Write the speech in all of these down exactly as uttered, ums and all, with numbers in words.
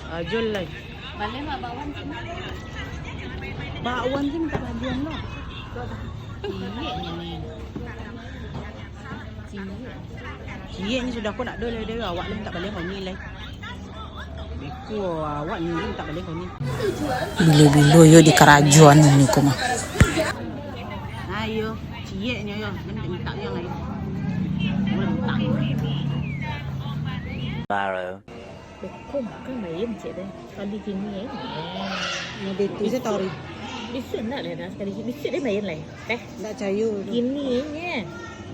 Ajol lai. Baleh mak bakwan sini. Bakwan sini tak bagian lah. Ciek ni. Ciek. Ciek ni sudah ko nak do lai, awak lai mintak baleh koni lai. Beko awak ni mintak baleh koni. Bilo-bilo yo di karajoan ni ko mah. Ayo, ciek nyo yo, mintak yang lain. Boleh mintak. Tomorrow. Beko makan main cek deh. Kali kini eh. Model tu saya tahu. Bisuak ndak lah dah sekali. Bisuak dia main lah. Teh. Ndak cayo tu. Kini eh.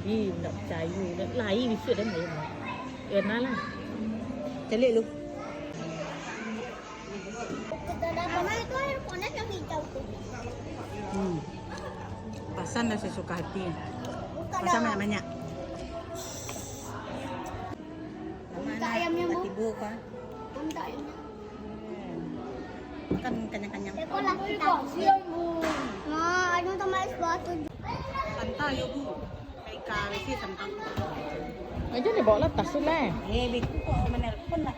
Ih, ndak cayo. Ndak lai bisuak dia main. Kena lah. Calik lu. Mama, itu air panas yang hijau tu. Hmm. Pasan dah sesuka hati. Bukan. Pasan dah banyak-banyak. Minta ayam yang bu- tiba kan? Minta ayam. Makan kanyang-kanyang. Sekolah kita. Siang, Bu. Ma, anu tambah es batu. Santai yo, Bu. Kai ka besi santai. Aja ni bawa lah tas tu lah. Eh, beku kok menelpon lah.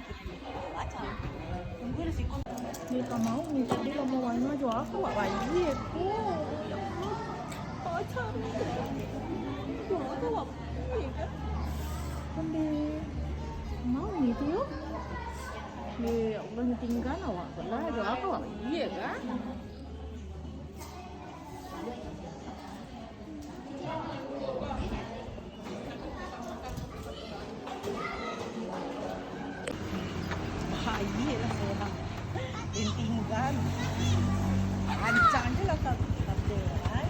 Baca. Tunggu lah sikon. Dia tak mau ni, tadi lama warna jo aku awak bayi aku. Ya Allah. Baca ni. Jo aku awak bayi kan. Kan dia mau ni tu yo. Ni, ya Allah, ni tinggal awak pula. Jo aku awak bayi kan. Bayi lah seorang. Rintingan. Rancang je lah kau. Kata, ai.